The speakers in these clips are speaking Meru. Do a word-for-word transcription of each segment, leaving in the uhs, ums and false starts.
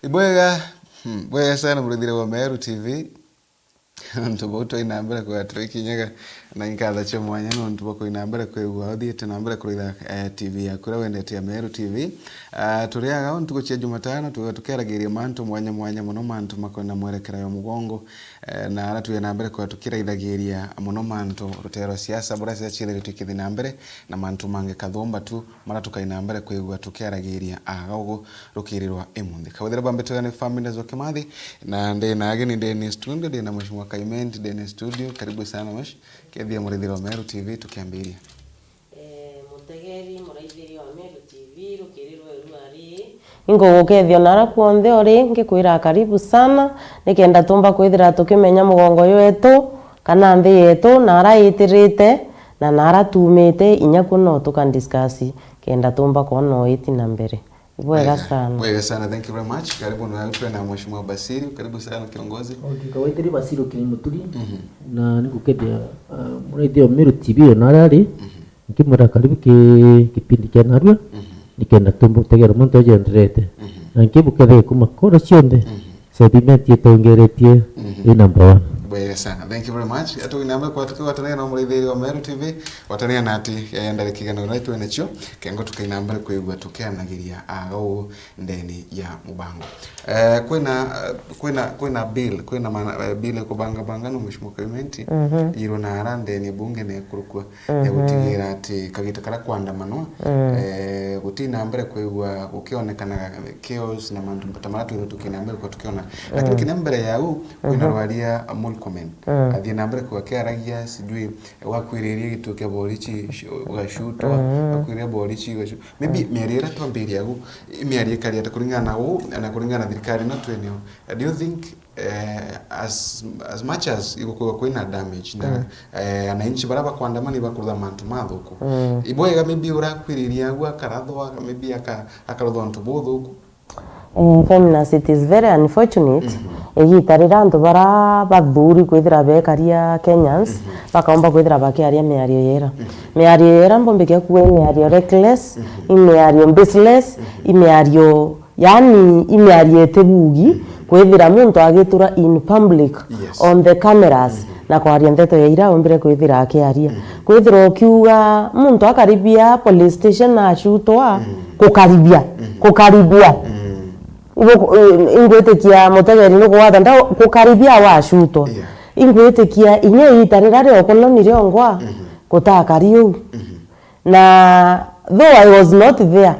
Ibwega, hmm, bwega sana murithire wa Meru T V. Antu bau twai na mbere kwatira ikinyaga na inkatha cia mwanya nontu bwa kwina mbere kwigua uthiite na mbere kuritha, eh, T V yaku iria wendete ya Meru T V. Ah, turi aga ntuku cia Jumatano, twiga tukiaragiria mantu mwanya mwanya mono, mantu makwina mwerekera ya mugongo, eh, na ara twina mbere kwigua tukiraithagiria mono mantu rutere rwa siasa buria cia ciithiritwe ikithi na mbere na mantu mangi kathumba tu mara tukaina mbere kwigua tukiaragiria aga ugu rukirirwa imunthi. Kawethira bambitwe ni family Njoki Mathi, na ndi na ageni ndeni studio, ndi na Mheshimiwa Kaimenti ndeni studio. Karibu sana mwesh. Kethia murithiro Meru T V tukiambiria. Eh, mutegeri, muraithiri wa Meru T V, rukirirwa iru ari. Ingugukethia na ara kuonthe uri, ngikwira karibu sana, nikenda tumba kwithira tukimenya mugongo jwetu, kana nthi yetu, na ara itirite, na na ara tumite, inya kuo no tuka discuss, kenda tumba kwona uiti na mbere. Bwega sana. Bwega sana, thank you very much. Karibu na wewe na Mheshimiwa Basiri, karibu sana kiongozi. Okay, kawaitiri Basiri Okiri Muturi. Mhm. Na ningukethia, uh, muraithia Meru T V ona ara ari. Mhm. Nkimwira karibu ki kipindi kia narua. Mhm. Nikenda tumbutegera muntu ajenderete. Mhm. Na nkibukethia kuma kora cionthe. Mhm. Sediment itongeretie, mhm, i number one. Bwega sana. Thank you very much. Atuinambe kwa tukigwatanira na murithiri wa Meru T V, gwatanira na ati, eh, ndarikigano na itwe nacio, kengo tukainambe kwigua tukianagiria aga ugu ndeni ya mubango. Eh, kwina, eh, kwina, kwina bill, kwina mana, eh, bill ikubangabanga no Mheshimiwa Kaimenti, mhm, iro na ara ndeni bunge ne kurukua. Ya gutigira ati kagita karia kwandamanwa, eh, gutina mbere kwigua gukionekana chaos na mantu ta maria twithirwa tukina mbere kwa tukiona. Lakini kinya mbere ya u, kwina rwaria Murkomen. Athii na mbere kwigua kiaragia, sijui, wakwiririe gituo kia borichi, sh-, ugashutwa, wakwiririe borichi, ugashu-, maybe miario iria twambiria u, i miario ikari ata kuringana na u, na kuringana na thirikari ino twinio? Do you think eh, as, as much as igukorwa kwina damage na, eh, ananchi baria bakwandamana ibakurutha mantu mathuku. Ibwega maybe urakwiriria agwe akarathwa, maybe aka-, akarutha untu buthuku. Eh, Feminist, it is very unfortunate. Igita riria antu baria bathuri kwithira bekaria Kenyans, bakaumba kwithira bakiaria miario yera. Miario yera mbombikia kuwa i miario reckless, i miario baseless, i miario Yaani, i miario itibugi, kwithira muntu agitura in public, on the cameras, na kwaria ndeto ya iria aumbire kwithira akiaria. Kwithira ukiuga muntu akaribia police station na acutwa, kukaribia, kukaribua. Ibu-, i-, ingwitikia mutegeri nukugwata ndau, kukaribia wacutwa. Ingwitikia inya iita riria ria ukoloni riongwa, gutakari uu. Na though I was not there,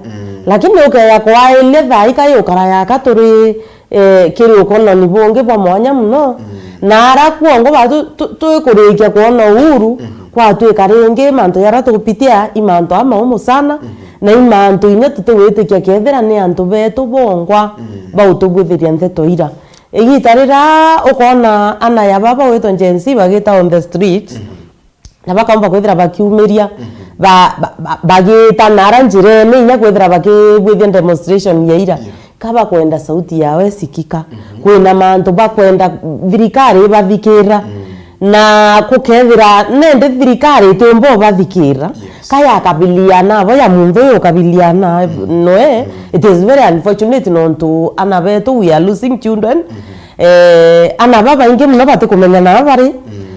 lakini ukeya kwailia thaa ika yukara yaka turi, eh, kiri ukoloni bungi bwa mwanya muno, na ara kwongo ba tu-, tu-, twikurikia kwona uhuru, kwatwika ringi mantu jaria tugupitia i mantu amaumu sana, na i mantu inya tutigwitikia kethira ni antu betu bongwa bautubwithiria ndeto ira. Igita riria ukona ana ya baba witwa Gen Z bagita on the street, na bakaumba kwithira bakiumiria, ba-, ba-, ba-, bagita nara njirene inya kwithira bakibwithia demonstration ya ira. Ka bakwenda sauti yao isikika. Kwina mantu bakwenda thirikari ibathikira. Na kukethira nende thirikari itiumba ubathikira, ka yakabiliana abo ya muntu uyu ukabiliana noe, it is very unfortunate nontu ana betu, we are losing children. Eh, ana babaingi muno batikumenya naa bari.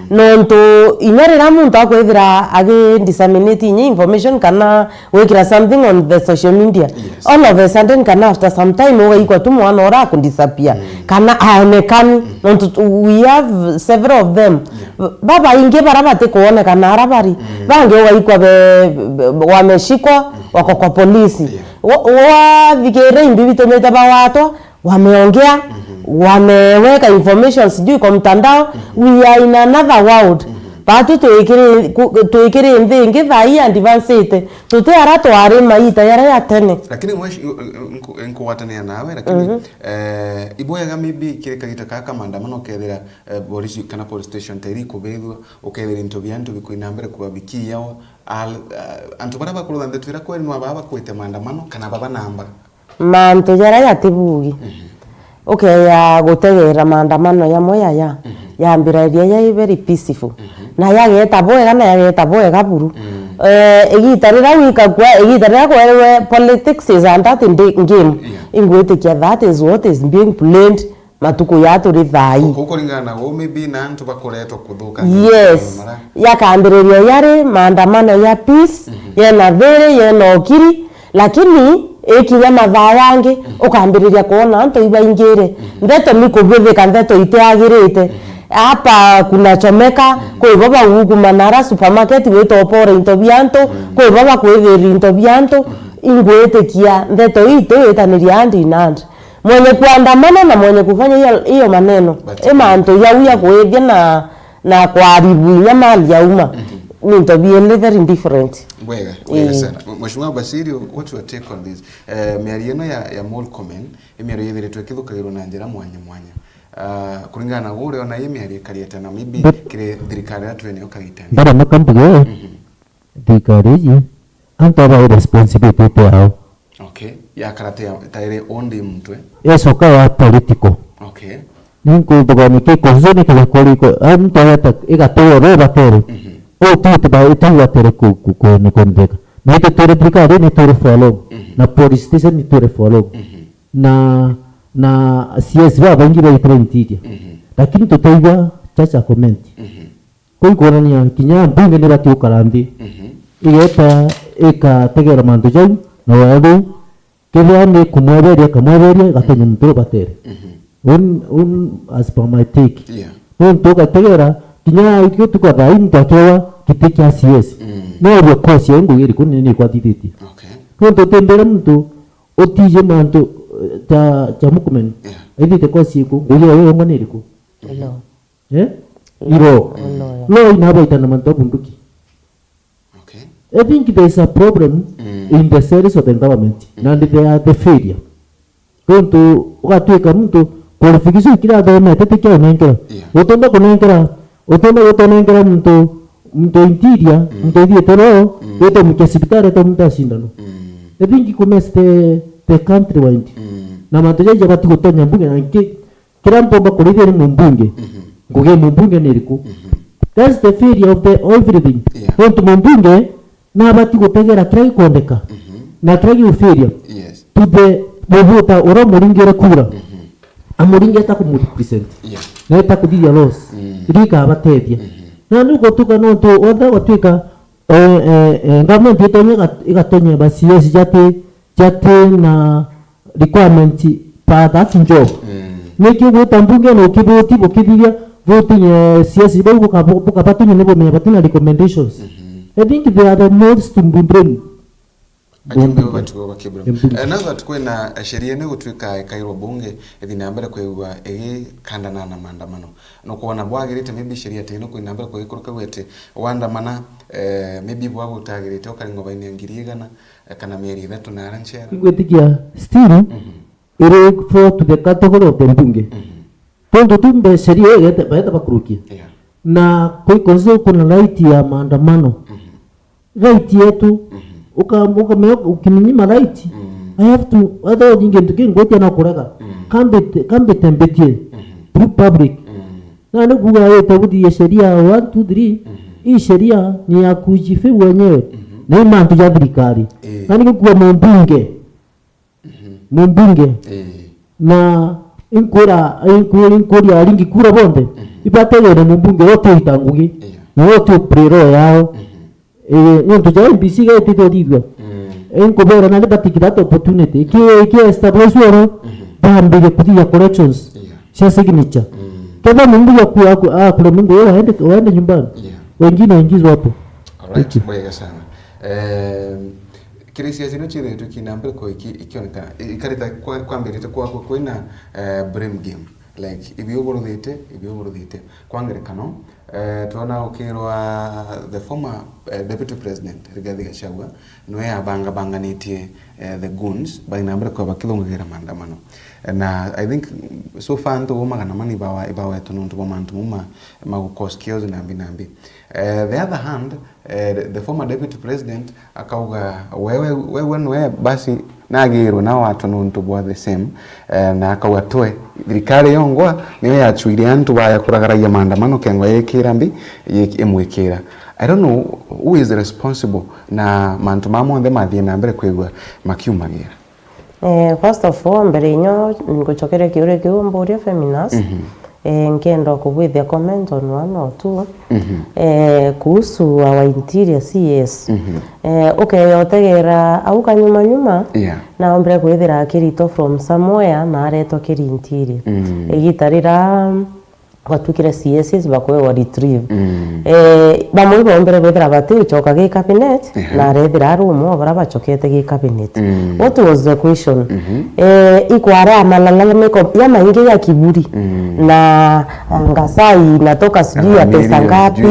Nontu inya riria muntu akwithira agi disseminate inya information kana gwikira something on the social media, all of a sudden kana after some time ugaikwa tu mwana ura akudisappear, kana aonekani. Nontu tu-, we have several of them. Babaingi bara batikuonekana ara bari. Bangi ugaikwa be, be, wameshikwa, wako kwa polisi. Wa-, wathikirira imbi bitumite bawatwa, wameongea, wameweka information sijui kwa mtandao. We are in another world. Batu twikiri, ku-, twikiri nthi ingi thaa ii advanced. Tuti ara twari maita jaria ya tene. Lakini mweshi, u-, u-, nku-, nkugwatania nawe, lakini, eh, ibwega maybe kiri kagita kaa ka maandamano ukethira, eh, borisi kana police station ta iri ikubithua, ukethira into bia antu bikwina mbere kubabikiao. Al-, eh, antu baria bakurutha ndeto ira kweri nwa baba bakwite maandamano kana baba namba? Mantu jaria jatibugi. Ukeya gutegera maandamano jamwe yaya, yambiragia jai very peaceful. Na yageta bwega, na yageta bwega buru. Eh, igita riria gwikagua, igita riria kwerwe politics is a dirty di-, game. Yeah. Ingwitikia that is what is being played matuku ya turi thaa ii. Ku-, kuringana na uu, maybe na antu bakoretwo kuthuka. Yes. Mara- Yakambiriria yari maandamano ya peace, mhm, yena thiri, yena ukiri, lakini ikinya mathaa yangi, mhm, ukambiriria kwona antu ibaingire. Mhm. Ndeto ni kubuthika, ndeto itiagirite. Mhm. Hapa kunachomeka, mhm, kwi bo bagugumana ara supermarket gwitopora into bia antu, mhm, kwi bo bakwithiria into bia antu, mhm, ingwitikia ndeto ii itiwitaniria hand in hand. Mwenye kuandamana na mwenye kufanya hiyo, hiyo maneno, but i mantu jau ya kwithia na, na kuharibu inya mali ya uma. Mhm. Ni into bieli very different. Bwega, bwega sana. Mheshimiwa Basiri, what's your take on this? Eh, miario ino ya, ya Murkomen, i miario yithiritwe ikithukagirwa na njira mwanya mwanya. Ah, kuringana na uria ona i miario ikariete na maybe kiri thirikari iria twinayo kagitani. Mbere makambuge, mhm, thirikari iji, antu aba i responsibility ite yao. Okay. Ya karate ya, ta iri owned i muntu, eh? Icoka ya political. Okay. Ni nkuthugania ki constitution kinya kuriko, a, muntu areta igatewa ro batere. Mhm. O tu tiba, itu batere ku, ku, ku, ni kuntheka. Na itu turi thirikari ni turi follow. Mhm. Na police station ni turi follow. Mhm. Na, na C S babaingi baitire interior. Mhm. Lakini tutaigua chacha comment. Mhm. Kuu ikwonania kinya mbunge ni bati gukara nthi, mhm, igeta ikategera mantu jau, na weru kethira ni kumweberia, ikamweberia, igatonya muntu ubatere. Mhm. Un, un, as per my take. Yeah. Nontu ugategera, kinya ikio tuka thaa ii muntu akewa giti kia C S. Mm. No obwe course ya ngugi iriku ni, ni kwathithitie. Okay. Nontu utimbire muntu utije mantu, eh, ja, ja Murkomen. Yeah. Aithite course iku, ngugi ya wewe ni iriku? Hello. Eh? Iro. Oloya. No inabaita na mantu a bunduki. Okay. I think there is a problem, mm, in the service of the government. Mm. Na they are the failure. Tontu ugatwika muntu qualification kira athomete ti kia unenkera. Yeah. Utonda kunenkera, utonda gutonenkera muntu, muntu interior, mm, muntu ithiete ro, mm, wete mukia cibitari, ete muntu acindano. Mm. I think ku mess the, the country wide. Mm. Na mantu jaja bati gutonya mbunge na nki, Kiria mpomba kurithia ni mumbunge. Mhm. Ngugi ya mumbunge ni iriku? Mhm. That's the failure of the everything. Yeah. Nontu mumbunge nabati gutegera kiria gikwendeka, mhm, na kiria giu failure, yes, to the mubuta uria umuringire kura. Mhm. Amuringire ta kumurepresent. Yeah. Na eta kuthithia laws, mm, iria ikabatethia. Mhm. Na ni gutuka nontu wetha gwatuika, eh, eh, eh, government itonya iga-, igatonya ba C S jati, jati na requirement per that job. Mm. Niki ugwita mbunge na ukivoti, bukithithia voting, eh, C S bau buka-, bukabatonya ni bumenya batina recommendations. Mhm. I think they are the most to be blamed. Ajumbe bo batigo bakibura. Mbunge. Eh, now that kwina, eh, sheria ni gutuika ikairwo bunge, ithi na mbere kwigua igikandana na maandamano. No kwona bwagirite maybe sheria ta ino kwina mbere kwigikuruka gwete wandamana, eh, maybe bwagutagirite ukaringwa baine ngiri igana, eh, kana mieri ithatu na ara nchera. Ingwitikia still, mhm, iri fall to the category of the mbunge. Mhm. Tontu tu mbe sheria igete, baeta bakurukia. Yeah. Na kwi constitution kuna right ya maandamano. Mhm. Right yetu, mhm, uka-, ukamenya ukiminyima right, mm, I have to, whether ni gintu kingwitia no kurega. Mm. Kambite, kambite mbitie, mhm, through public. Mm. Na ni kuuga wite buthithie sheria one, two, three, mhm, hii sheria ni ya kujifiu wenyewe. Mhm. Na hii mantu ya thirikari. Eh. Na ni kuuga mumbunge. Mhm. Mumbunge. Eh. Na inkwira, inkwira, inkuria aringi kura bonthe, mhm, ibategere mumbunge uria utiita ngugi, yeah, na uria uti play role yao. Mhm. Eh, nontu ja M B C gaitite uthithua. Mm. Inkubera nandi batiki that opportunity. Iki, iki establish wero, mhm, bambire kuthithia corrections, yeah, cia signature. Mm. Kethira mumbunge aku-, aku-, akurema ngugi waende, waende nyumbani. Yeah. Wengine waingizwe hapo. Alright, thank you. Bwega sana. Em, Kiri ciaca ino ciithiritwe ikiina mbere kwa iki-, ikionekana, i-, ikarita kwa-, kwambirite kwa, kwa kwina, eh, blame game. Like, ibiuburuthite, ibiuburuthite. Kwa ngerekano, eh, twona ukirwa the former, eh, deputy president, Rigathi Gachagua, niwe yabangabanganitie, eh, the goons, baina mbere kwa bakithungagira maandamano. Na I think so far antu bo magana mana ibawa-, ibawetwe nontu bwa mantu mau ma, ma gu cause chaos nambi nambi. Eh, the other hand, eh, the former deputy president akauga, wewe, wewe niwe basi nagirwe na watu nontu bwa the same, eh, na akauga twe, thirikari yongwa niyo yachuire antu baya kuragaragia maandamano kengwa yikira mbi, yik-, imwikira. I don't know who is responsible na mantu maa monthe mathie na mbere kwigua makiumagira. Eh, first of all, mbere inyo ngucokeria kiuria kiu mburia Feminas, eh, nkenda kubwithia comment on one or two, eh, kuhusu our interior C S. Eh, ukeya utegera au kanyuma nyuma, yeah, naombire kwithira akirito from somewhere na aretwa kiri interior. Igita rira gwatwikire C S Cs bakwewa retrieve. Eh, bamwe bombere bethira bati ucoka gi cabinet, na arethira ari umwe wa baria bacokete gi cabinet. What was the question? Eh, ikwara ya malalamiko ya maingi ya kiburi. Na ngasai inatoka sijui ya pesa ngapi,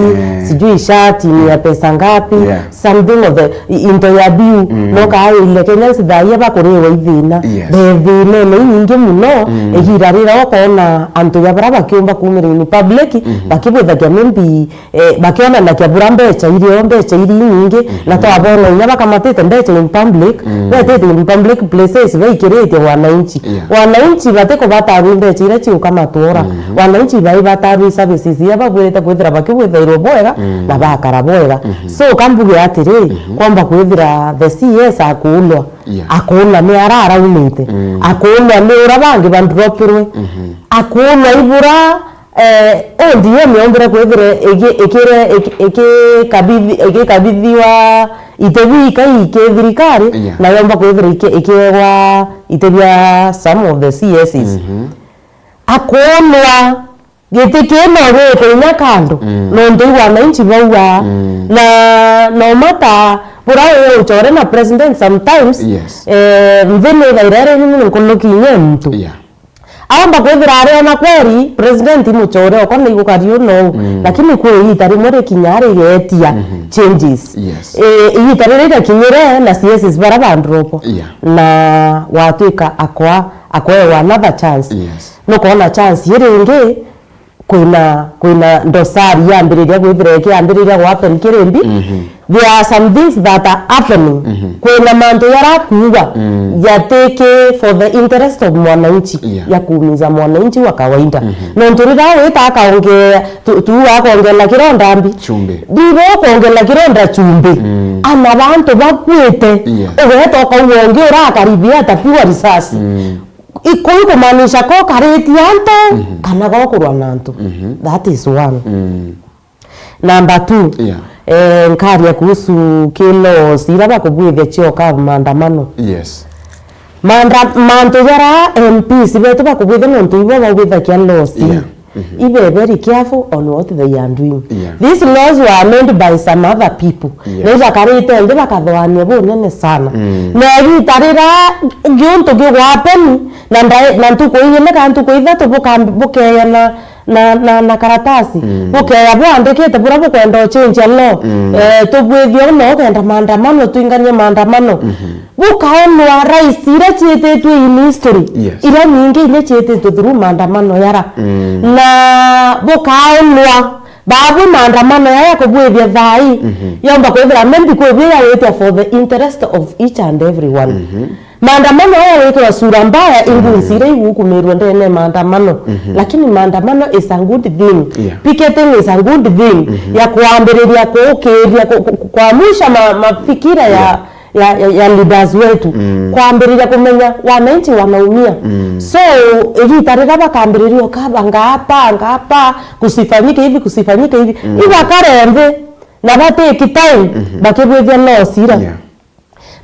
sijui shati ni ya pesa ngapi, something of the i- into ya biu, no kaile Kenyans thaia bakuriwa ithina. Yes. Bethinene inyingi muno, igira rira ukona antu ya baria bakiumba kumira in public, bakibwithagia maybe, eh, bakionanagia bura mbecha irio, mbecha iri inyingi, na twabona inya bakamatite mbecha in public, betite in public places baikiritie wananchi. Yeah. Wananchi batiko batarwi mbecha iria ciuka matwora. Wananchi bai batarwi services iria babwirite kwithira bakibwithairwo bwega, na bakara bwega. So, kambuge atiri, kwamba kwithira the C S akulwa. Yeah. Akulwa ni ara araumite. Akulwa ni ura bangi bandropirwe. Akulwa ibura, eh, O D M yombire kwithira iki-, ikire-, iki-, ikikabithi-, ikikabithiwa ite bia ikai iki thirikari, yeah, na yomba kwithira iki-, ikiegwa ite bia some of the C Ss. Akulwa giti kii no gikwe inya kando, nontu i wananchi bauga. Na no matter bura uyo uchore na president sometimes, yes, eh, nthi ni thaira iri nini nkunuki inya muntu. Yeah. Aomba kwithira ariona kweri president imuchore okwa ni igukari unou, lakini kwi igita rimwe rikinya rigetia changes. Yes. Eh, igita riria rigakinyire na C Ss bara bandropwa. Yeah. Na watwika akwa, akwewa another chance. Yes. Nukwona chance iri ingi, kwina, kwina ndosari yambiriria kwithira ikiambiriria gwa happen kirimbi. There are some things that are happening. Kwina mantu yarakuuga yatiki for the interest of mwananchi, yeah, ya kuumiza mwananchi wa kawaida. Nontu riria wita akaongea, tu, tu akaongela kironda mbi. Chumbi. Ndiro ukongela kironda chumbi. Ana bantu bakwite. Yes. Ugeta ukauga ungi urakaribia atapigwa risasi. Ikuu kumaanisha ko kariti antu kana gokurwa na antu. That is one. Number two, yeah, eh, nkaria kuhusu ki laws ira bakubwithia cioka maandamano. Yes. Manda-, mantu jara M Ps betu bakubwithia nontu ibo bagwithakia laws. Yeah. Ibe very careful on what they are doing. Yeah. These laws were made by some other people. Yes. Na ibakarite nthi bakathoania bunene sana. Na igita rira giuntu gigwa happen, na ndae-, na ntuku igiri kana ntuku ithatu buka-, bukeya na, na, na, na karatasi. Bukeya bwandikite buria bukwenda uchenjia law. Eh, tubwithie uno ukenda maandamano, twinganie maandamano. Bukaonwa rights iria ciititwe in history, yes, iria nyingi inya ciititwe through maandamano yara. Na bukaonwa babu maandamano yaya kubwithia thai, yomba kwithira maybe kwi bia yawitia for the interest of each and everyone. Maandamano yaya gwikirwa sura mbaya, ingunsi iria igukumirwa ndene ya maandamano. Lakini maandamano is a good thing. Yeah. Picketing is a good thing. Ya kuambiriria kuukiria, ku-, ku-, kuamsha ma-, mafikira ya, yeah, ya, ya, ya leaders wetu, kwambiriria kumenya wananchi wanaumia. So, igita riria bakambiriria ukabanga hapa, anga hapa, kusifanyike hivi, kusifanyike hivi. Ibakare nthi na batake time bakibwithia laws ira. Yeah.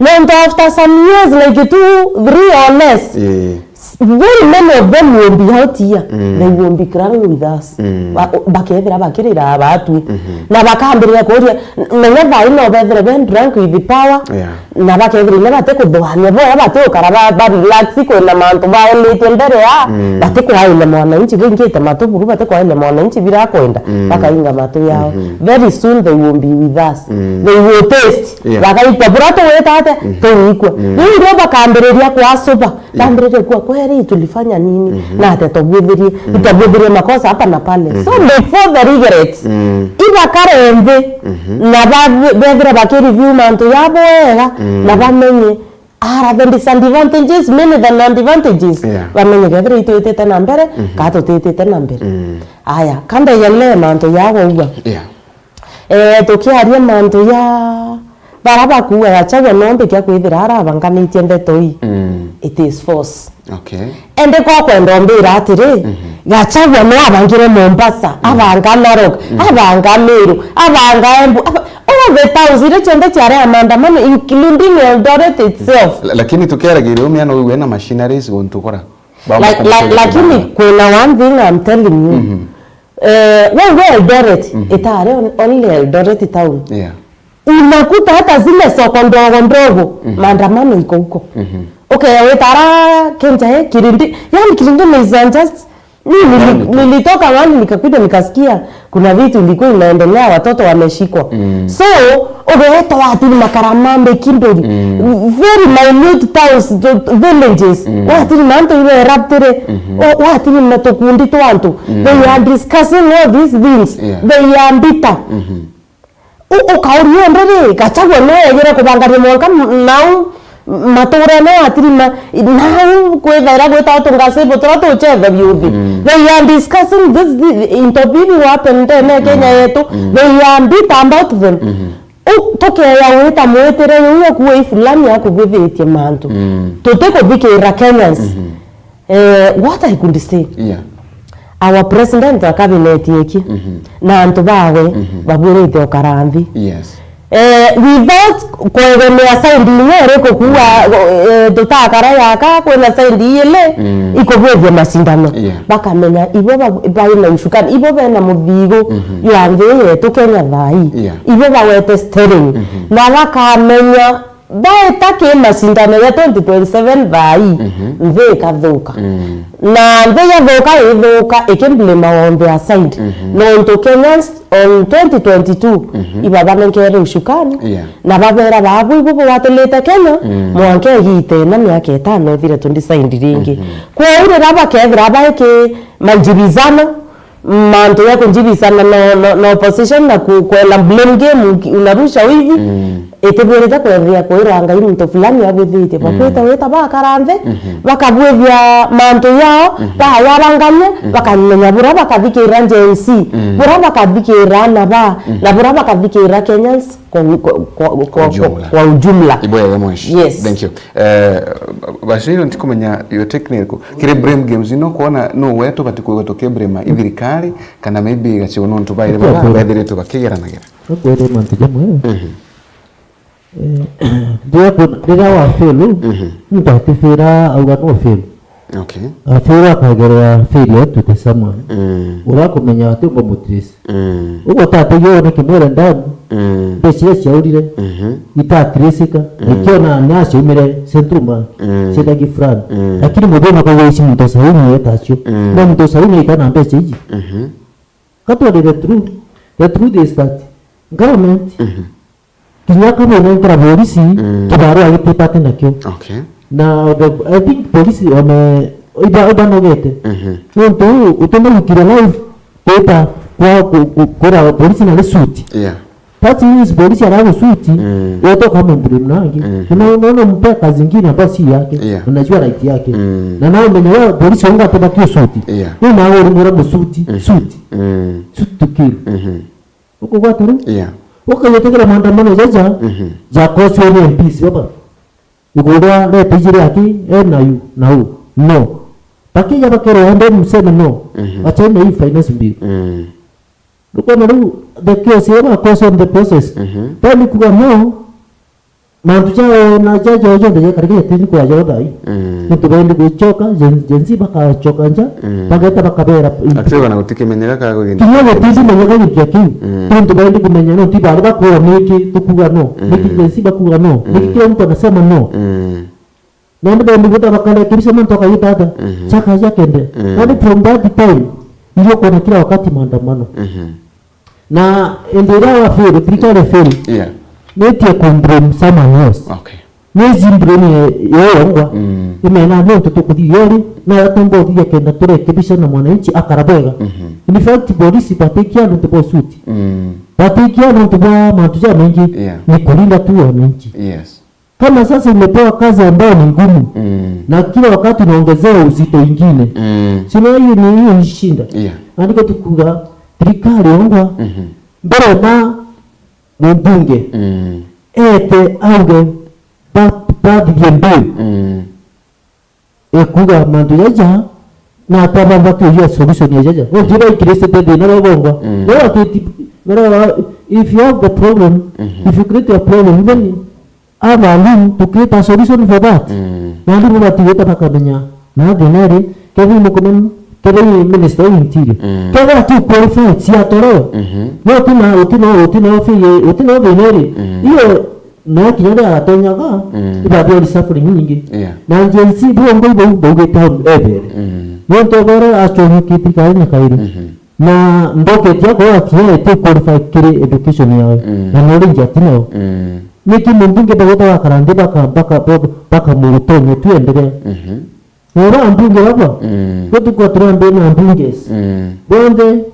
Nontu after some years, like two, three or less, very many of them will be out here. They will be crying with us. Ba-, bakethira bakirira batwi. Na bakambiriria kuria, menya thaai no bethire be drunk with the power. Yeah. Na bakethira inya batikuthuania boya, batigukara ba, ba relax, kwina mantu baelitie mbere ya, batikwaile mwananchi, baingite matu buru, batikwaile mwananchi bira kwenda, bakainga matu yao. Very soon they will be with us. They will taste. Yeah. Bagaikua bura tugwita atia? Tugikua. Riu ndio bakambiriria kuasuba. Yeah. Bambiririe kuwa, kweri tulifanya nini? Na atia twabwithirie? Twabwithirie makosa hapa na pale. So before the regrets, ibakare nthi na ba-, bethire bakireview mantu yabo wega na bamenye, are the disadvantages many than advantages? Yeah. Bamenye kethira itwitite na mbere, kana tutitite na mbere. Aya, kanda yele mantu ya gwaua. Yeah. Eh, tukiaria mantu ya bara bakuuga Gachagua no mbikia kwithira arabanganitie ndeto ii. Mm. It is false. Okay. Ende ko kwenda umbira atiri, mhm, Gachagua no abangire Mombasa, mm, abanga Narok, mm, abanga Meru, abanga Embu, aba-, all the towns iria cionthe ciari a maandamano, including Eldoret itself. La-, lakini tukiaragiria umia no wina machineries guntu kora. Ba-, like, ba-, like, lakini kwina one thing I'm telling you. Mhm. Eh, we, we Eldoret, mhm, itari on-, only Eldoret town. Yeah. Unakuta hata zile soko ndogo ndogo, mhm, maandamano iko huko. Mhm. Okay, wetara Kenja, eh, Kirindi. Yani Kirindi is just, mimi nili-, nilitoka wani nikakuja nikasikia kuna vitu ilikuwa inaendelea, watoto wameshikwa. Mm. So, ugeetwa atiri makaramambe kindori. Mm. Very minute towns, the villages. Mm. Watiri mantu iberaptire. Mhm. O, watiri na tukundi twa antu. Mm. They are discussing all these things. Yeah. They are bitter. Mhm. U-, ukauria ndiri, Gachagua no egire kubangania mwanka m-, nau maturene atiri ma-, nau kwithaira gwita utu ngasibu turia tucethe biuthi. Mm. They are discussing this, thi-, into people who happen ndene ya Kenya yetu. Mm. They are bitter about them. Mhm. U-, tukeya wita mwitire yu ya kuwa i fulani akugwithitie mantu. Mm. Tutikuthikira Kenyans. Mhm. Eh, what I could say, yeah, our president wa cabinet iki, mhm, na antu bawe, mhm, babwirite ukara nthi. Yes. Eh, without kwegemea side inya iriku kuuga, eh, tutakara yaka, kwina side iili, mm, ikubwithia macindano. Yeah. Bakamenya ibo ba-, baina ucukani, ibo bena muthigo, mhm, jwa nthi yetu Kenya thaa ii. Yeah. Ibo bawete steering. Mhm. Na bakamenya baita ki macindano ya twenty twenty-seven thaa ii, mhm, nthi ikathuka. Mm. Na nthi yathuka, ithuka ikiblame on their side. Mhm. Nontu Kenyans on twenty twenty-two, mhm, ibabanenkere ucukani, yeah, na babera babu ibu bwatilite Kenya, mm, mwanka igite na miaka itano ithire tundecide ringi. Mhm. Kwou riria bakethira baiki manjibizana, mantu ya kunjibisana na, na, na opposition na ku-, kwela blame game, uki-, unarusha wivi, mm, itibwirite kwethia kwirwa Ngai muntu fulani abwithitie. Mm. Bakwita wita bakara nthi, mhm, bakabwithia mantu yao, mhm, bayarangania, mhm, bakamenya bura bakathikira Gen Z, mm, bura bakathikira ana ba, mhm, na bura bakathikira Kenyans kwa, kwa, kwa, kwa, kwa ujumla. Kwa ujumla. Ibwega mweshi. Yes. Thank you. Eh, basi ntikumenya your take ni iriku. Kiri blame games ino kwona no wetu bati kwigwa tukiblame ithirikari, kana maybe Gachagua nontu bairi baba bethiritwe bakigeranagera. Ukwere mantu jamwe. Mhm. Eh, riria kuna, riria wa fail, mhm, muntu atifira auga no fail. Okay. Afiru akagerera failure to the someone. Mm. Urakumenya ati ngo mutrace. Mm. Ugo tategia one kimwere ndani. Mm. Mbeca iria ciaurire, mhm, itatracika. Mm. Ikiona naciumire Central Bank, mm, cietagi fulani. Mm. Lakini muthina kwa ici muntu saini yetacio. Mm. No muntu saini itana mbeca iji. Mhm. Katwari the truth. The truth is that government, mhm, kinya kabunenkera borisi, mm, kibarua gitipati nakio. Okay. Na the, I think polisi wame, iba, ibanogete. Mhm. Nontu utumagikire live, twita kwa ku-, ku-, kwira polisi na suit. Yeah. That means polisi aragusuit, mm, wote kama blame nangi. Mhm. Kuna unaona mpe kazi ingine ambayo si yake. Yeah. Unajua right yake. Mm. Na nao mwenye wewe polisi wangu atenda kio suit. Yeah. Ni na wewe ulimwira musuit, mhm, suit. Mm. Suit to kill. Mhm. Ukugwata riu? Yeah. Ukayetekera maandamano jaja, mhm, ja cause any M Ps baba. Igurwa leta ijiri aki, e na yu, na u. No. Bakija bakero ende mseme no. Mhm. Wachane hii finance bill. Mm. Ndukona riu the chaos ira cause on the process. Mhm. Then kuga no, mantu jao na jaja jonthe jekarika jatini kwa jao thai. Mm. Nontu baende gwichoka, Gen-, Gen Z bakachoka nja, mm, bageta bakabera. Actually, bana gutikimenyeka ka gugenda. Kinya gutindi menyeka gintu kia kiu. Mm. Nontu baende kumenya nontu bari bakuga niki tukuga no, mm, niki Gen Z bakuga no, mm, niki kila mtu anasema no. Mm. Na ndio ndio bakale kibisa mtu akayita hata. Mhm. Chaka yake nde. Mm. Yaani from that time, ndio kuna kila wakati maandamano. Mhm. Na indi iria wa fail, thirikari fail. Yeah. Nitie ku blame someone else. Okay. Ni zi blame ye-, yeyongwa. Mm. Imena nontu tukuthithia uri, na atumba uthithia kenda turekebisha na mwananchi akara bwega. Mhm. In fact, polisi batikia nontu bwa suit. Mm. Batikia nontu bwa mantu ja mengi. Yeah. Ni kulinda tu wananchi. Yes. Kama sasa umepewa kazi ambayo ni ngumu, mm, na kila wakati unaongezea uzito ingine. Mm. Si unaona hiyo ni, hiyo ni shinda. Yeah. Na niko tukuga, thirikari ongwa, mhm, mbere na mumbunge, mm, eete auge ba-, bathithie mbiu, mm, ekuuga mantu jaja, na ataba batujua solution ya jaja. No, mm, njira ikiricite thina babongwa. Mm. No, ati ti-, bara, if you have the problem, mhm, if you create a problem, then have a room to create a solution for that. Mm. Na andu batigite bakamenya na thina iri, kethira mukono, kethira minister wa interior. Mm. Kethira tu qualified cia toro. Mhm. No utina, utina, utina ofie, utina thina iri. Mm. Iyo no kinya ria atonyaga, mm, ibathi ori suffering nyingi. Yeah. Na Gen Z bongo ibo baugite ebere. Mm. Nontu ebere aconyokite kairi na kairi. Mhm. Na ndoketie akorwa akinya eti qualify kiri education yawe. Mm. Na knowledge atinao. Mm. Niki muntu ungi bagwita bakara nthi baka, baka, baka, bakamutonya tu endelee. Mhm. Ura ambunge baba. Mm. Gwe tukwa turambe na ambunges. Mm. Bonthe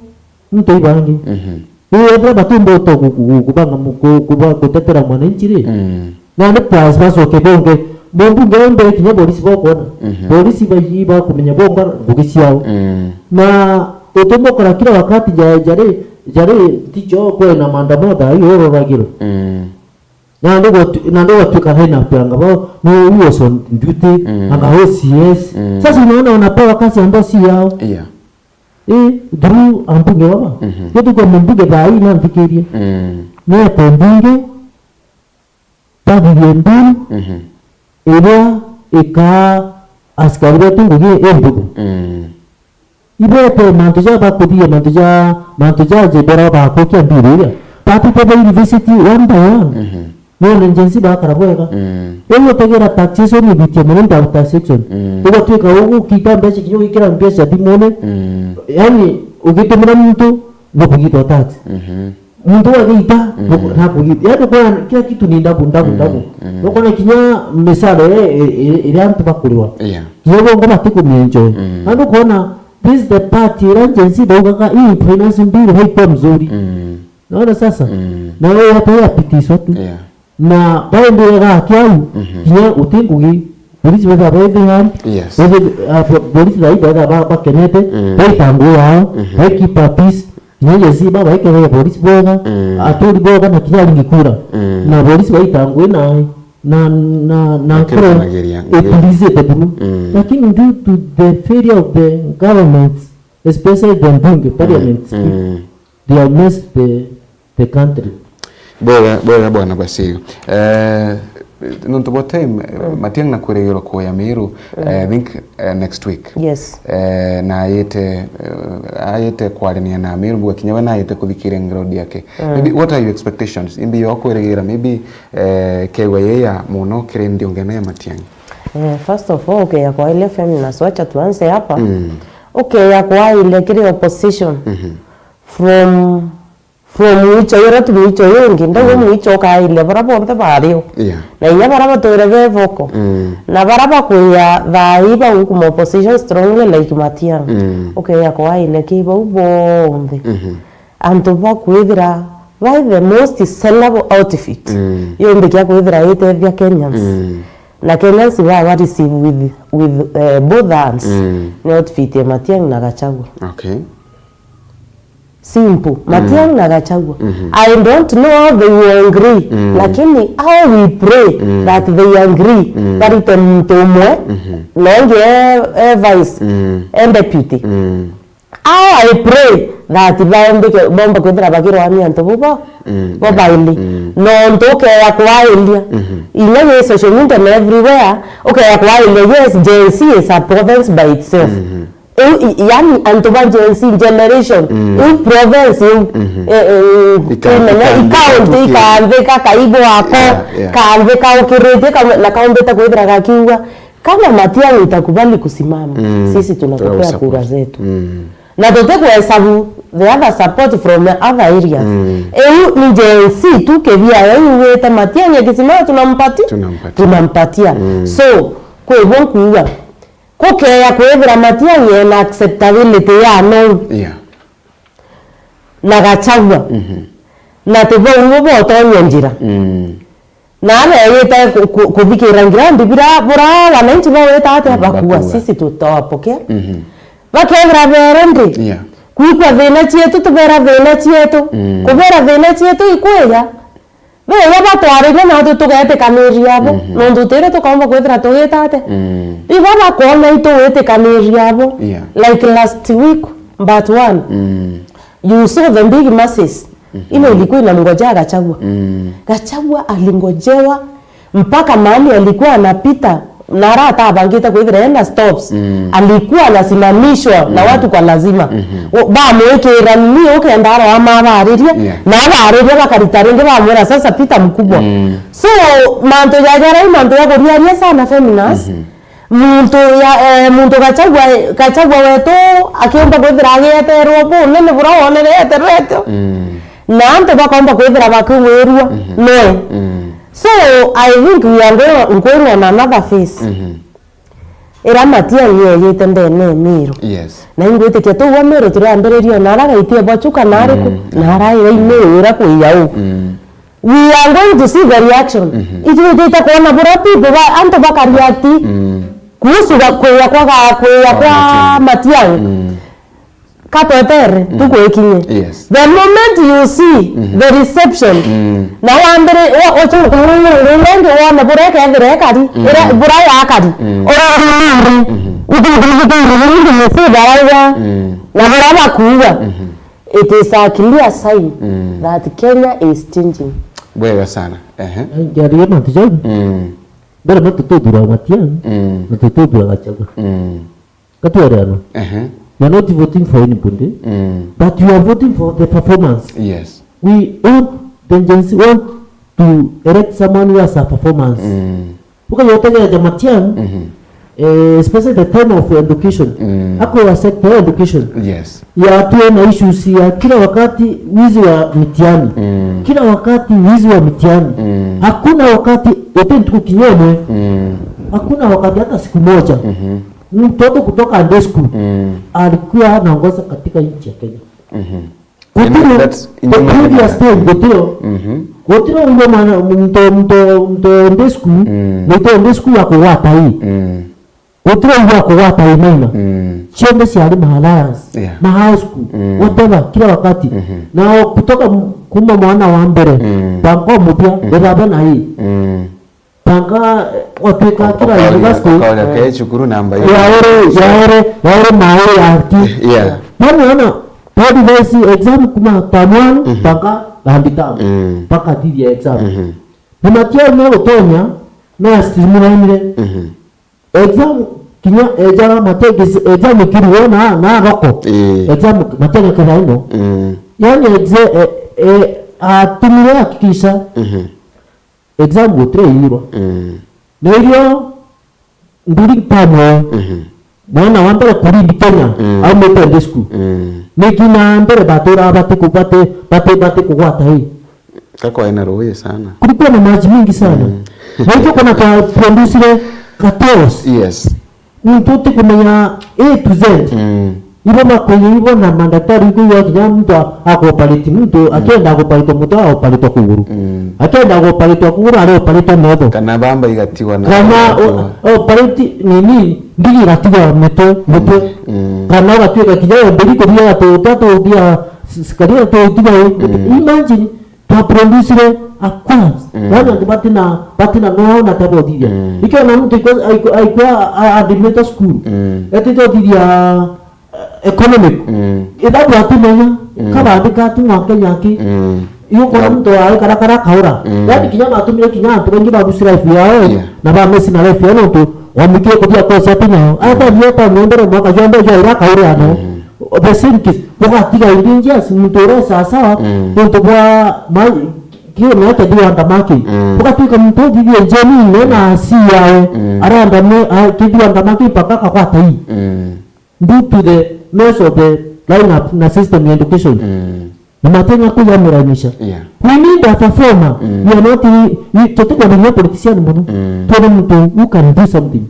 ntu ibangi. Mhm. Ethira batumba uto ku-, ku-, ku-, kubanga mu-, ku-, kuba-, gutetera mwananchi ri. Mm. Nandi plus bacoke bonge, mumbunge we mbere kinya borisi bokwona. Mhm. Borisi bayi bakumenya bonga ngugi ciao. Mm. Na utumokora kila wakati ja-, jari, jari ticho kwena maandamano thaa hii uroragirwa. Mm. Nandi gwatu-, nandi gwatuika hena pianga bao, no, who was on duty, mm, anga O C S. Mm. Sasa unaona wanapewa kazi ambayo si yao. Yeah. Eh, through ambunge baba. Mhm. Gwe tukwa mumbunge thaa hii na nthikirie. Mm. Ni ete mbunge, bathithie mbiu, mhm, iria ikaa askari betu ngugi imbuthu. Mm. Ibete mantu ja bakuthithia, mantu ja, mantu ja jebera bakukia mbiu iria. Batite ba university one by one. Mhm. None Gen Z bakara bwega. Mm. Riu utegera taxation ibitie mono nda taxation. Mm. Ugatuika ugukita mbeca kinya ugikira mbeca thimune. Mm. Yani, ugitumira muntu, nukugitwa tax. Mhm. Muntu wagita, mm, nuku-, nakugita. Yani, kwa kila kitu ni ndabu, ndabu, mm, ndabu. Mm. Nukona kinya misara iria, i-, i-, iria antu bakuriwa. Yeah. Kinya bongo batikumienjoy. Mm. Na nukona, this is the part iria Gen Z baugaga, hii finance bill haikuwa mzuri. Mm. Naona sasa? Mm. Na wewe hata ya pitiswa tu. Yeah. Na baendeleaga kiau, mhm, kinya uti ngugi, polisi betha bethe hand, yes, bethe, ah, po-, polisi thaa ii betha ba-, bakenete, mm, baita nguo yao, mhm, bakeep a peace, kinya Gen Z baba baikebere polisi bwega, mm, aturi bwega na kinya aringi kura. Mm. Na polisi baita nguo na, na, na, na nkoro ipulizite buru. Mm. Lakini due to the failure of the governments, especially the mbunge, parliaments, mm, they have messed the, the country. Bwega, bwega bwana Basio. Eh, nontu bwa time, mm, Matiang'i na kwirigirwa kuya Meru, mm, eh, I think, eh, next week. Yes. Eh, na ayite, eh, ayite kwarania na Meru, mbua kinya we na ayite kuthikiria ground yake. Mm. Maybe what are your expectations? Imbi yo kwirigira, maybe, eh, kegwa yeya muno kiri nthiongi ino ya Matiang'i? Eh, first of all, ukeya kwa L F M na Swacha tuanze hapa. Mm. Ukeya kwa ile kiri opposition. Mhm. From, from mwicho yura tu mwicho yungi, ndauga, mm, mwicho ukairia bara bonthe bario. Yeah. Na inya bara batwire be vocal. Mm. Na bara bakwia thaa ii bau kuma opposition strongly like Matiang'i. Mm. Ukeya kwaine ki bau bonthe. Mhm. Antu bakwithira bai the most sellable outfit. Mm. Yumbi kia kwithira itethia Kenyans. Mm. Na Kenyans baba receive with, with, eh, both hands. Mm. Ni outfit ya Matiang'i na Gachagua. Okay. Simple. Mm. Matiang'i na Gachagua. Mhm. I don't know how they will agree, mm, lakini how we pray, mm, that they agree, mm, barite muntu umwe, mhm, na ungi e, e vice, mm, e deputy. Mm. How I pray that baombike, bomba kwithira bakirwania antu bubo, mm, bo baili. Mm. Nontu ukeya kwairia. Mhm. Inya ye social media na everywhere, ukeya kwairia, yes, Gen Z is a province by itself. Mhm. Iu, i-, yani, antu ba Gen Z generation, mm, iu province iu, mhm, eh, eh, ika-, imenya, ika-, ikaunti, ika-, ikanthika, kaigwa ako, yeah, yeah, kanthika ukiritie, ka-, na kaumbite kwithira gakiuga, kama Matiang'i itakubali kusimama, mm, sisi tunakupea kura zetu. Mm. Na tutikwesabu the other support from the other areas. Mm. Iu ni Gen Z tu kibia, yauwite Matiang'i akisimama tunampatia, tunampatia. Tunampatia. Mm. So, kwi bo nkuuga, kukeya kwithira Matiang'i ena acceptability ya nou. Yeah. Na Gachagua. Mhm. Na ti bau nibo botonya njira. Mm. Na abeeyite ku-, ku-, kuthikira ngira ndibira bura wananchi bawita atia, mm, bakua, bakua. Sisi tutawapokea. Mhm. Bakethira beere ndi. Yeah. Kwikwa thina cietu, tubera thina cietu. Mm. Kubera thina cietu ikwija. Riria batwariria natwe tugetikaniria abo, mhm, nontu tiri tukaumba kwithira tugita atia? Mm. Ibo bakoona itu witikaniria abo. Yeah. Like last week, but one, mm, you saw the big masses. Mhm. Ile ilikuwa inamngojea Gachagua. Mm. Gachagua alingojewa mpaka mahali alikuwa anapita, na ara atabangite kwithira ena stops. Mm. Alikuwa anasimamishwa na, mm, watu kwa lazima. Mhm. O, bamwikira nini ukenda aroa mabaririe, yeah, na abaririe bakarita ringi bamwira, "Sasa pita mkubwa." Mm. So, mantu jajarai mantu ya kuriaria sana feminist. Mhm. Muntu ya, eh, muntu Gachagua, Gachagua wetu akiumba kwithira agieterwo bunene bura wonere eteretwo. Mm. Na antu bakomba kwithira bakigwirua, mhm, noe. Mm. So, I think we are going, going on another phase. Mhm. Ira Matiang'i eyite ndene ya Miru. Yes. Na ingwitikia tuu bwa Miru turiambiriria ona ara gaitie bwa Chuka na ariku, mm, na ara ira i Miru ira kwiya u. Mm. We are going to see the reaction. Mhm. Itwitite kwona bura people ba, antu bakareact, mm, kuhusu ga-, kwiya kwa ga-, kwiya kwa, kwa Matiang'i. Matiang'i. Mm. Katwetere, mm, tuku ikinye. Yes. The moment you see, mhm, the reception, mm, na wambire, wa-, ucu-, urengi wone bura ikethira ikari, mm, ira, bura yakari. Mm. Ura-, mhm, utu-, utu-, utu-, utu-, utu-, utu-, utu-, mm, na bura bakuuga. Mhm. It is a clear sign, mm, that Kenya is changing. Bwega sana. Ehe. Njarie mantu jau. Mm. Mbere ma tututhura Matiang'i, mm, na tututhura Gachagua. Mm. Gatwere ano. Ehe. You are not voting for anybody, mm, but you are voting for the performance. Yes. We want, the Gen Z want to elect someone who has a performance. Mm. Ukayotegereja Matiang'i, mhm, eh, especially the time of education. Mm. Ako wa sector ya education. Yes. Ya tuwe na issues ya kila wakati wizi wa mitihani. Mm. Kila wakati wizi wa mitihani. Mm. Hakuna wakati, ete ntuku kinya imwe. Mm. Hakuna wakati hata siku moja. Mhm. Mtoto kutoka Sunday school, mm, alikuwa anaongoza katika nchi ya Kenya. Mhm. Gutiro, that's in the previous time, gutiro. Mhm. Gutiro uyo mwana, mto, mto, mto Sunday school, mm, na ito Sunday school ya kugwata hii. Mm. Gutiro uyo ya kugwata hii maina. Mm. Ciende ciari ma allowance, yeah, ma high school, mm, whatever, kila wakati. Mhm. Na kutoka m-, kuma mwana wa mbere, mm, mpaka muthia, mm, baba na hii. Mm. Panga, eh, watwika kira university. Ukauria ke cukuru namba ya iri, ya iri, ya iri mairi ya ki. Yeah. Nani ana, third phase exam kuma term one, mhm, panga third term. Mm. Paka thithia exam. Mhm. Na Matiang'i ni gutonya, na streamline-ire. Mhm. Exam kinya ejaga Matiang'i, exam ikirigwo na, na thoko. Eh. Exam Matiang'i akethira ino. Mm. Yani exe-, e, e, atumire hakikisha. Mhm. Exam gutire iirwa. Mm. Na irio during term, mhm, mwana wa mbere ku lead Kenya, mm, aumite Sunday school. Mm. Niki na mbere baturaga bati ku-, bati, bati, bati kugwata hii. Kako ena roho sana. Kulikuwa na maji mingi sana. Mm. Na hicho kuna ka producire ka chaos. Yes. Muntu utikumenya A to Z. Mm. Ibo bakwigua ibo na mandaktari, ikwigua kinya muntu a-, akuoperate muntu, mm, akienda akuoperate mutwe, aoperate kuguru. Mm. Akienda akuoperate kuguru, ari operate metho. Kana bamba igatigwa na kana igatigwa. O-, operate nini, ndigi igatigwa mitwe, mutwe. Mm. Kana ugatwika kinya mbiri kuthia gatu, utatu uthia s-, s-, karia tu utiga. Mm. Imagine, twa producire a quads. Mm. Yaani antu batina, batina no na tabo thithia. Mm. Ikio na muntu ikwa, aikwa, aikwa a, a, admit school. Mm. Etito thithia, eh, economic. Mm. Ithabu atumenya, mm, kabandika tu mwa Kenya ki. Mm. Iyo kwa muntu aikara kara kaura. Mm. Yaani kinya batumire kinya antu bengi babusi life yao, yeah, na ba mesi na life yao nontu wamwikie kuthia kosi ati nao. Mm. Ata thieta mwendere mwaka jombe jo ira kaura no. Mm. The same case, bugatiga ingi njias muntu ure sawasawa, mm, nontu bwa ma-, ki United wandamaki. Mm. Bugatwika muntu uthithie njeni nena, mm, si yawe, mm, arandame, a-, kithi wandamaki mpaka akagwata hii. Mm. Due to the mess of the lineup na system ya education. Mm. Na matenya kuyamiranyisha. Yeah. We need a performer. Mm. We are not, we, we, tutikwenda politician muno. Mm. Twende muntu who can do something.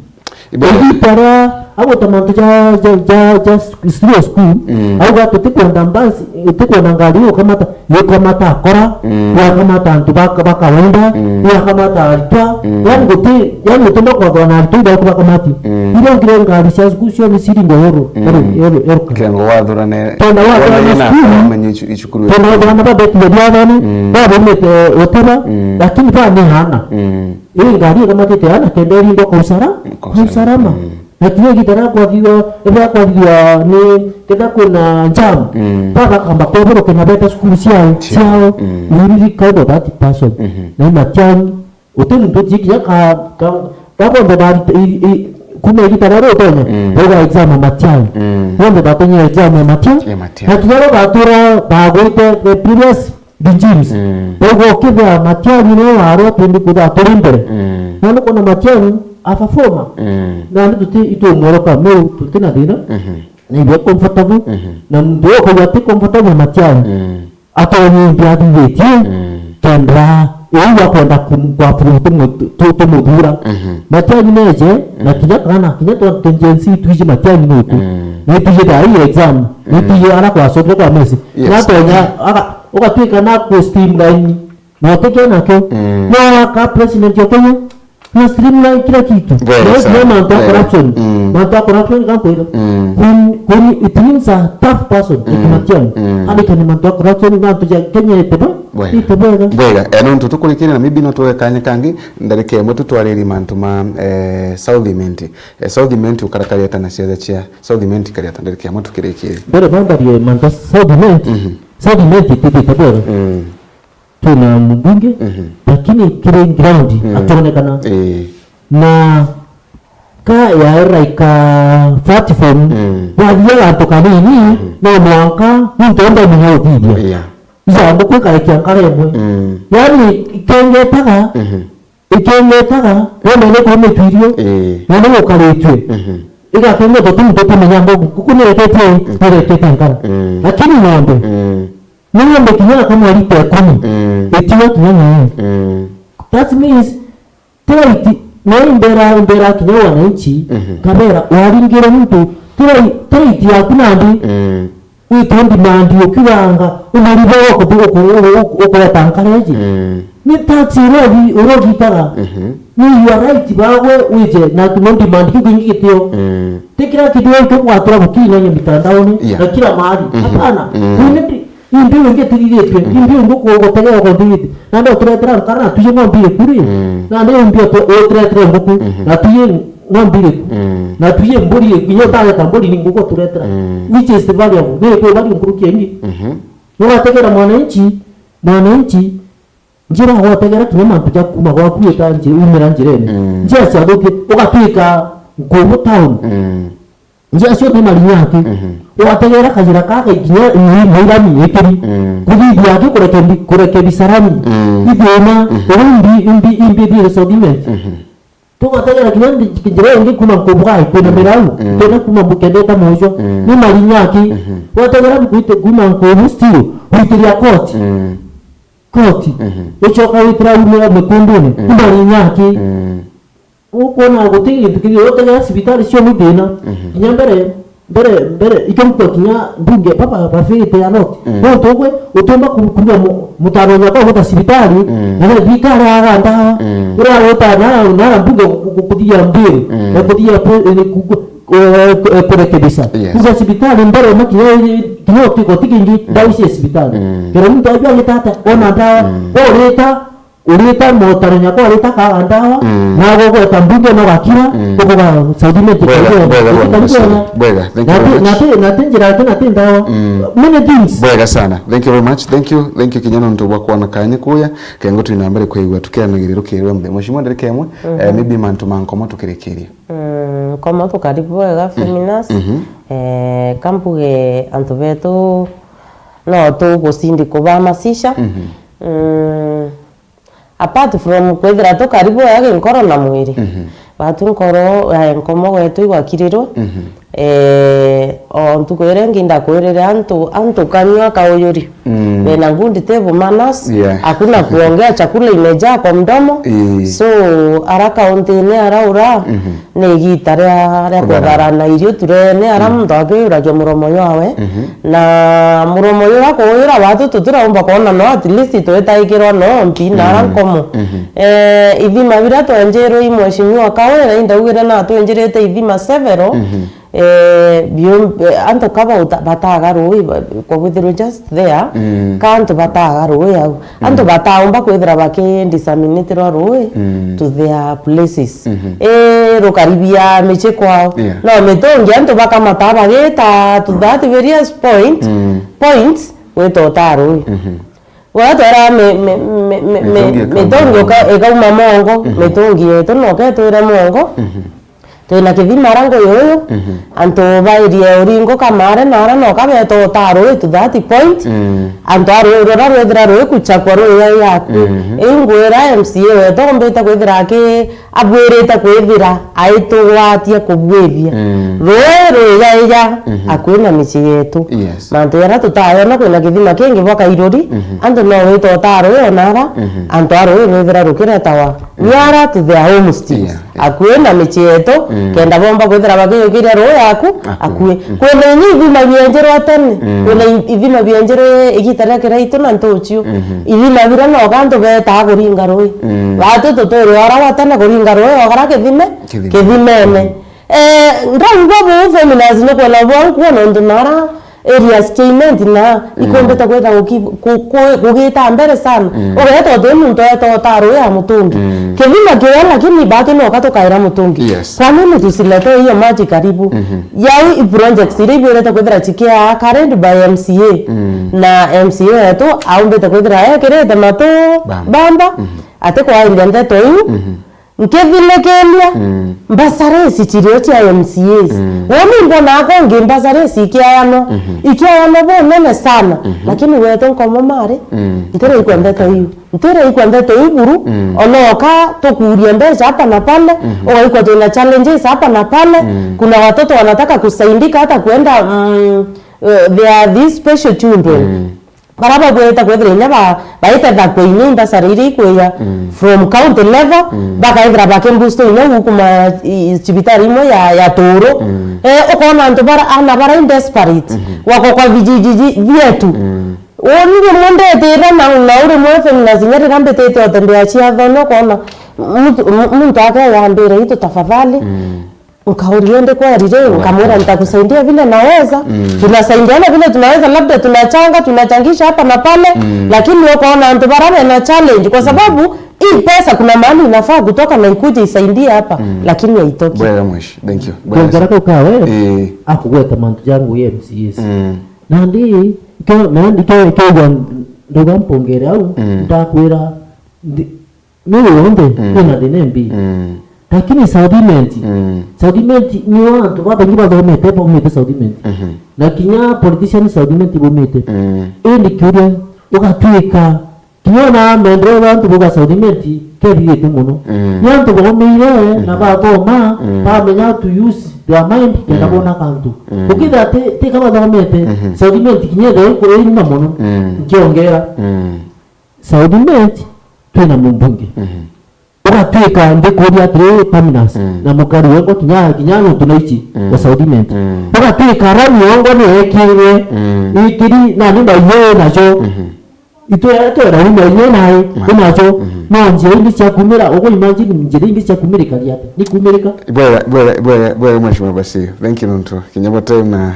Ibe- Ibi para Agwita mantu ja, ja, ja, ja serious school, mm, auga tutikwenda mbasi, tutikwenda ngari yukamata, yukamata akora, mm, yakamata antu ba, ba kawaida, mm, yakamata aritwa, mm, yani guti, yani guti ndokwathwa na aritwa iria bakamati. Mm. Iria ngire ngari cia school cio ni ciri ndooro, mm, ero, ero, ero. Kirengo wathurane. Kenda wathurane school, wamenye icu-, icukuru. Kenda wathurane ba beti ya diathani, mm, ba bumite uteba, mm, lakini ba ni hana. Mm. Ii ngari ikamatite ana kenda irindwa kwa usara-, kwa usalama. Mm. Na kinya igita ria kwathithua, ria kwathithua ni kenda kwina jam, mm, baba kamba kweboroke na beta cukuru ciao, ciao. Mm. You really kind of that person. Mhm. Na i Matiang'i, uti muntu uti kinya ka, ka, ka bonthe ba, i, i, kuma igita ria utonya, mm, bauga exam ya Matiang'i. Mm. Bonthe batonyire exam ya Matia-, ya Matiang'i. Na kinya ro batura bagwite the previous regimes. Mm. Bauga ukithia Matiang'i no warwa twende kwithira turi mbere. Mm. Na ni kwona Matiang'i a performer. Mm. Na ni tuti itwomworoka, no tuti na thina. Mhm. Na ibe comfortable. Mhm. Na muntu ukauga ati comfortable Matiang'i. Mm. Atonye imbi athithitie. Mm. Kenda iu akwenda kum-, kwa prove tumu-, tu-, tumuthura. Mhm. Matiang'i neje, na, mm, kinya kana, kinya twa, twa Gen Z twiji Matiang'i niku. Mm. Ni twiji thai exam. Ni, mm, twiji ara kwacokire kwa mesi. Yes. Natonya, aka-, ugatwika na ku streamline, na utikio nakio. Mm. No aka president ya Kenya, na streamline kila kitu. Very sad. No, no mantu ya, very, corruption. Mm. Mantu ya corruption, gakwira. Mm. Kun, kun, it means a tough person, mm, Matiang'i. Mm. Andikane mantu ya corruption, mantu ya Kenya iteba, wega, iteba. Wega, eh, nontu tukurikiria na maybe no tuwe kanya kangi, ndarika imwe tutwaririe mantu ma, eh, South Imenti. Eh, South Imenti ukarakaria ata na ciaja cia South Imenti ikaria ata ndarika imwe tukirikirie? Mbere bandarie mantu ya South Imenti. Mhm. South Imenti itithite bwega. Mm. Twina mbunge, mhm, lakini kiri ground, mm, atonekana. Eh. Na ka yaera ika platform, mm, wathia gantu kanini, mhm, no mwanka muntu onde mwenye uthithia. Yeah. Ija mbuku ikaikia nkara imwe. Mm. Yani, ikengetaga, mhm, ikengetaga, wenda ni kumi twirio, eh, na ni gukaritue. Mhm. Igakengeta tu muntu utimenya ngo nguku ni reketie, mm, ni reketie nkara. Mm. Lakini ng'ombe, mm, ni ng'ombe kinya kama lita ikumi, mm, itiwa kinya nyinyi. Mm. That means, ti right, na imbera, imbera kinya wananchi, mhm, kabera, waringire muntu, ti right, ti right yaku nandi, mm, wite demand ukiuganga, umaribe ukuthi-, uku-, uku-, uku-, ukureta nkareji. Mm. Ni tax urogi-, urogitaga. Mhm. Ni your right bagwe wije na no demand kiu kingi gitio. Mm. Ti kila kintu gikugwatura gukinanya mitandaoni, yes, na kila mahali. Mhm. Hapana. Mm. Kuni ndi-, imbi wingi tirigitwe, mm, imbi wingi kugutegea ukothigite. Na ndo turetera nkara na tuye ng'ombe iri kuri. Mm. Na ndo imbi utu-, uturetera nguku, mhm, na tuye ng'ombe iriku? Mm. Na tuye mburi iriku? Inya utageta mburi ni nguku uturetera. Mm. Which is the value? Ni iriku value nkuruki ya ingi? Mhm. Nugategera mwananchi, mwananchi, njira gwategera kinya mantu ja kuma gwaku ita nji-, umira njirene. Mm. Njira ciathukie, ugatwika nkubu town. Mm. Njira cionthe marinya aki. Mhm. Ugategera kajira kaka kinya ni, ni rami ikiri. Mm. Kuthithia aki kureke mbi-, kureke bisarani. Mm. Ithina, mhm, ugu imbi, imbi, imbi, imbi, imbi, Mhm. Tugategera kinya ndi-, njira ingi kuma Nkubugai, kwina, mm, mirau, mm, twina kuma Bukendeta Mujo, mm, ni marinya aki. Mhm. Wategera kwite-, kuma Nkubu still, gwitiria koti. Mm. Koti. Mhm. Ucoka witira umira Mikundune, mm, ni marinya aki. Mm. Ukwona guti gintu kithi, utegera cibitari cio ni thina. Mhm. Kinya mbere, Mbere, mbere, ikirutwa kinya mbunge, baba bafirite a lot. Mm. Nontu ugwe, utumba ku-, kuruga mu-, mutano nyakwa guta cibitari, mm, na thirikari aga ndawa. Mm. Ira guta na, na mbunge ku-, ku-, kuthia mbiri, mm, na kuthia po-, eh, ku-, ku-, eh, ku-, eh, kurekebisha. Yes. Kuja cibitari mbere, makinya, eh, kinya utiko tikingi, mm, ndawa cia cibitari. Mm. Kero muntu ajua gitata, ona ndawa, mm, urita, Urita motaro nyakwa urita kaga ndawa, mm, na gogweta mbunge no gakira, mm, kuvuga South Imenti. Bwega, bwega, bwega, bwega. Bwega, thank you very much. Na ti, na ti njira yake, na ti ndawa. Mm. Many things. Bwega sana. Thank you very much. Thank you. Thank you kinya nontu bwa kwona kanya kuya. Kengo twina mbere kwigua tukiranagirira rukiri rwa muthenya. Mheshimiwa, ndarika imwe, mhm, eh, maybe mantu ma nkomo tukirikirie. Mm, nkomo tukari bwega, mm, Feminas. Mhm. Eh, kambuge antu betu no tugusindi kubahamasisha. Mhm. Mm. Apart from kwithira tukari bwega ginkoro na mwiri, mhm, batu nkoro, eh, nkomo gwetu igwakirirwe, mhm, Eh, o ntuku iria ingi ndakwirire antu, antu kanyua kauyuri. Mm. Bena good table manners. Yeah. Hakuna kuongea, chakula imejaa kwa mdomo. Ii. So, ara kaunti-ini araura, mhm, ni igita ria, ria kutharana, kutharana irio turene, ara, mm, muntu akiyuragia muromo jwawe. Mhm. Na muromo juria kuuyura watu tutiraumba kwona no at least twitaikirwa no mpi na ara, mm, nkomo. Mhm. Eh, ithima biria twenjirwe i mheshimiwa Kawira, indaugire na twinjirite ithima several. Mhm. Eh, biu-, eh, antu ka bauta-, bataga rui, ba-, kwa kwithirwa just there, mm, ka antu bataga rui au. Antu, mm, bataumba kwithira bakidisseminatirwa rui, mm, to their places. Mhm. Eh, rukaribia mici kwao. Yeah. No mitungi antu bakamata bagita to that various point, mm, points, gwita utaa rui. Mhm. Uria twera mi-, mi-, mi-, mi-, mi-, mitungi ikauma, mitungi uka-, ikauma mongo, mhm, mitungi yetu noka itwire mongo. Mhm. Twina kithima ara nguyu uyu, mhm, antu bairie uringo kamare na ara noka beta utaa rui to that point. Mm. Antu a rui ruria rwithira rui kuchakwa rui yai yaku. Mhm. Iu ngwira M C A wetu umbite kwithira aki-, abwirite kwithira aitugwatia kubwithia. Mm. Rui rui yai ya, mhm, akui na mici yetu. Yes. Mantu jaria tutayona kwina kithima kingi bwa Kairuri, mhm, antu no wita utaa rui onara, mhm, antu a rui rwithira rukiretawa, mhm, nearer to their homesteads. Yeah. Akui na mici yetu, mm, kenda bomba kwithira bakiyukiria ruu yaku, akui. Akui. Mm. Kwina inya ithima bienjerwe tene, mm, kwina i-, ithima bienjerwe igita ria kiraitu na ntuchiu. Mhm. Ithima biria noka antu betaa kuringa rui. Mm. Batu tutwire ora wa tene kuringa rui, ogara kithime, kithime, kithimene. Mm. Eh, ndaigua buu feminist ni kwona bwa nkuo nontu nara areas cia Imenti na, mm, ikumbite kwithira guki-, ku-, ku-, kugita mbere sana. Mm. Ugeeta uti muntu eeta utaa rui ya mutungi. Mm. Kithima kiria lakini batu noka tukaira mutungi. Yes. Kwa nini tusilete hiyo maji karibu? Mhm. Yau i projects iria ibwirite kwithira cikia carried by M C A. Mm. Na M C A wetu aumbite kwithira ekirite matu bamba. Bamba. Mhm. Ati kwaria ndeto iu. Mhm. Nkithilikiria, mm, mbacaresi cirio cia M C As. Mm. Woni mbonaa kongi mbacaresi ikiayanwa, mhm, ikiayanwa bunene sana, mhm, lakini wetu nkomo mari, mm, ntiraigua ndeto iu. Ntiraigua ndeto iu buru, mm, onoka tukuuria mbeca hapa na pale, mhm, ugaikwa twina challenges hapa na pale, mm, kuna watoto wanataka kusaidika hata kuenda, mm, uh, they are these special children. Mm. Baria babwirite kwithira inya ba-, baitethakua inya imbasara iria ikwija, mm, from county level, mm, bakaithira bakimbusto inya uu kuma i-, cibitari imwe ya, ya Turu. Mm. Eh, ukoona antu bara, ana bara in desperate, mhm, wako kwa vijiji ji-, vyetu. Mm. Uni rimwe ndetire na, na uri mwe feminist inya riria mbitite utembea ciathone, ukoona muntu, mu-, muntu akeyambira itu tafadhali. Mm. Nkauria, "Ndi kweri ri?" Nkamwira, "Nitakusaidia vile naweza." Mm. Tunasaidiana vile tunaweza, labda tunachanga, tunachangisha hapa na pale, mm, lakini ukaona antu bara bena challenge, kwa sababu hii pesa kuna mahali inafaa kutoka na ikuje isaidie hapa, mm, lakini haitoki. Bwega mwishi, thank you. Bwega. Ndongera sana. Kau kawe, eh, akugweta mantu ja ngugi ya M C As. Mm. Nandi, kio, nandi kio, kio, nduga mpongere au, mm, ndakwira, ndi-, Ni yonthe, mm, ina thina imbi. Mm. Lakini South Imenti, mm, South Imenti nio antu babaingi bathomete, baumite South Imenti. Mhm. Na kinya politician South Imenti baumite. Mm. Indi kiuria, ugatwika, kinya ona maendeleo ya antu bauga South Imenti, kethirite mono. Mm. Ni antu baumire, na, mhm, bathoma, mm, bamenya to use their mind, kenda, mm, bona kantu. Mm. Ukithira ti, ti ka bathomete, mhm, South Imenti kinya ethira iku-, iri na mono, mm, nkiongera. Mm. South Imenti, twina mumbunge. Mhm. Ugatwika ndikuria atiri, Terminus, mm, na mukari wengwa kinya, kinya nontu na ici, mm, wa South Imenti. Mm. Ugatwika rami wengwa ni ekirwe, mm, ikiri, na ni maiyo nacio. Mhm. Itwe, itwe rami maiyo nayo, mm, inacio. Mhm. No njira ingi cia kumira, ugu imagine njira ingi cia kumira ikari ati. Ni kumirika? Bwega, bwega, bwega, bwega, Mheshimiwa Basio. Thank you, nontu kinya bo time na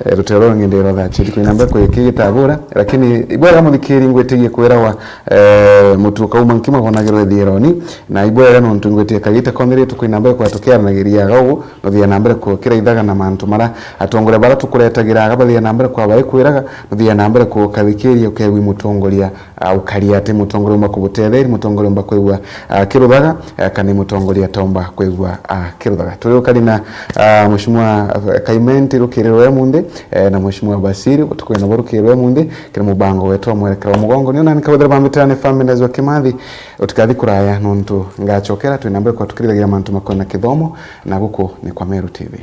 Eh, rutero rwa ng'endero thaa chiiri kwina mbere kwikigita bura, lakini ibwega muthikiri ngwitigie kwirawa, eh, mutu ukauma nkima wonagirwe thiironi, na ibwega nontu ngwitie kagita konthe ritu kwina mbere kwa tukiaranagiria aga ugu, nuthia na mbere kukira ithaga na mantu mara atongoria bara tukuretagira aga bathia na mbere kwa baikwiraga, nuthia na mbere kukathikiria ukegwi mutongoria ah, ukari ati mutongoria umba kubutetheria, mutongoria umba kwigua, ah, kiruthaga, eh, kana mutongoria tomba kwigua, ah, kiruthaga. Turi ukari na, ah, Mheshimiwa, eh, Kaimenti rukiri rwa munthi, eh, na Mheshimiwa Basiri, tukwina bo rukiri rwa munthi, kiri mubango wetu wa mwerekera wa mugongo. Niona nikabuthira bambitira ni Family Naizo Kimathi, utikathi kuraya nontu ngachokera, twina mbere kwa tukirithagira mantu makwena kithomo, na guku ni kwa Meru T V.